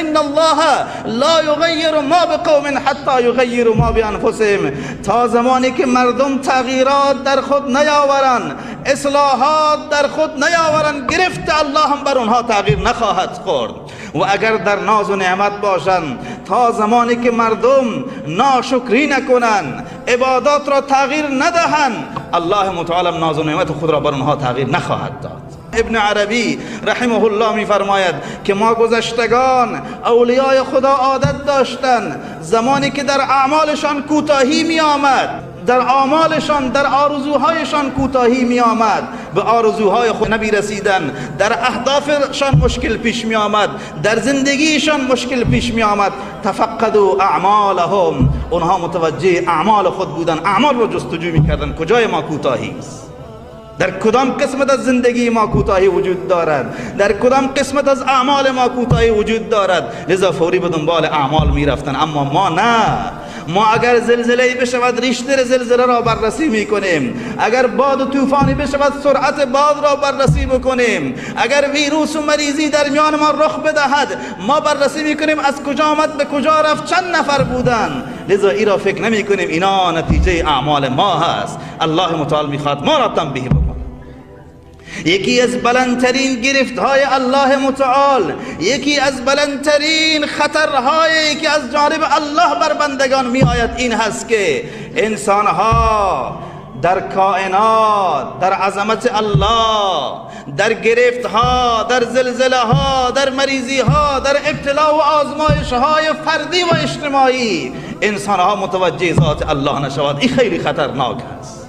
ان الله لا یغیر ما بقوم حتی یغیروا ما بانفسهم. تا زمانی که مردم تغییرات در خود نیاورند، اصلاحات در خود نیاورند، گرفت الله هم بر اونها تغییر نخواهد خورد. و اگر در ناز و نعمت باشند، تا زمانی که مردم ناشکری نکنند، عبادات را تغییر ندهند، الله متعال ناز و نعمت خود را بر اونها تغییر نخواهد داد. ابن عربی رحمه الله می فرماید که ما گذشتگان اولیای خدا عادت داشتند زمانی که در اعمالشان کوتاهی می آمد، در اعمالشان، در آرزوهایشان کوتاهی می آمد، به آرزوهای خود نمی رسیدن، در اهدافشان مشکل پیش می آمد، در زندگیشان مشکل پیش می آمد. تفقدوا اعمالهم، اونها متوجه اعمال خود بودن، اعمال رو جستجو می کردن، کجای ما کوتاهی است، در کدام قسمت از زندگی ما کوتاهی وجود دارد، در کدام قسمت از اعمال ما کوتاهی وجود دارد. لذا فوری به دنبال اعمال می رفتن. اما ما نه، ما اگر زلزله بشود ریشتر زلزله را بررسی میکنیم، اگر باد و طوفانی بشود سرعت باد را بررسی بکنیم، اگر ویروس و مریضی در میان ما رخ بدهد ما بررسی میکنیم از کجا آمد به کجا رفت، چند نفر بودن. لذا ای را فکر نمیکنیم، اینا نتیجه اعمال ما هست. الله متعال میخواد ما را تنبیه بکنه. یکی از بلندترین گرفتهای الله متعال، یکی از بلندترین خطرهایی که از جانب الله بر بندگان می آید این هست که انسانها در کائنات، در عظمت الله، در گرفتها، در زلزله ها، در مریضی ها، در ابتلا و آزمایش های فردی و اجتماعی، انسانها متوجه ذات الله نشود. این خیلی خطرناک است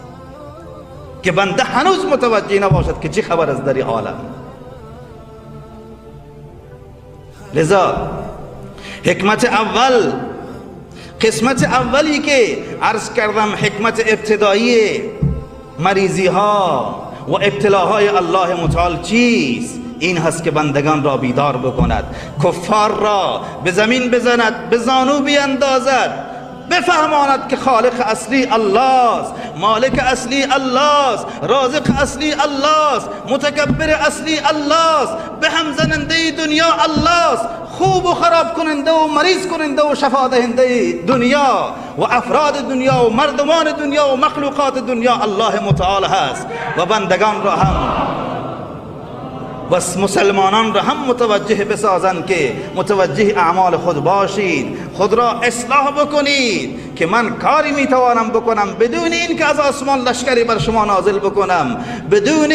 که بنده هنوز متوجه نباشد که چه خبر از در عالم. لذا حکمت اول، قسمت اولی که عرض کردم، حکمت ابتدایی مریضی ها و ابتلاهای الله متعال چیست؟ این هست که بندگان را بیدار بکند، کفار را به زمین بزند، به زانو بیندازد، بفهماند که خالق اصلی الله است، مالک اصلی الله است، رازق اصلی الله است، متکبر اصلی الله است، به هم زننده دنیا الله است، خوب و خراب کننده و مریض کننده و شفا دهنده دنیا و افراد دنیا و مردمان دنیا و مخلوقات دنیا الله متعال هست. و بندگان را هم و مسلمانان را هم متوجه بسازند که متوجه اعمال خود باشید، خود را اصلاح بکنید که من کاری میتوانم بکنم بدون این که از آسمان لشکری بر شما نازل بکنم، بدون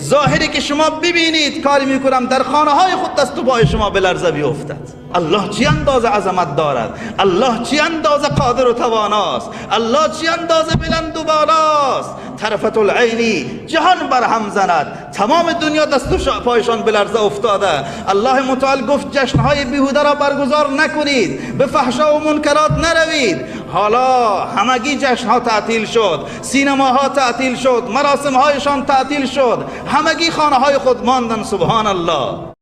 ظاهری که شما ببینید کاری میکنم در خانه های خود دست و پای شما به لرزه بیفتد. الله چی اندازه عظمت دارد، الله چی اندازه قادر و تواناست، الله چی اندازه بلند و بالاست. طرفت العینی جهان بر هم زند، تمام دنیا دست و پایشان به لرزه افتاده. الله متعال گفت جشنهای بیهوده را برگزار نکنید، به فحشا و منکرات نروید. حالا همگی جشنها تعطیل شد، سینماها تعطیل شد، مراسمهایشان تعطیل شد، همگی خانه های خود ماندن. سبحان الله.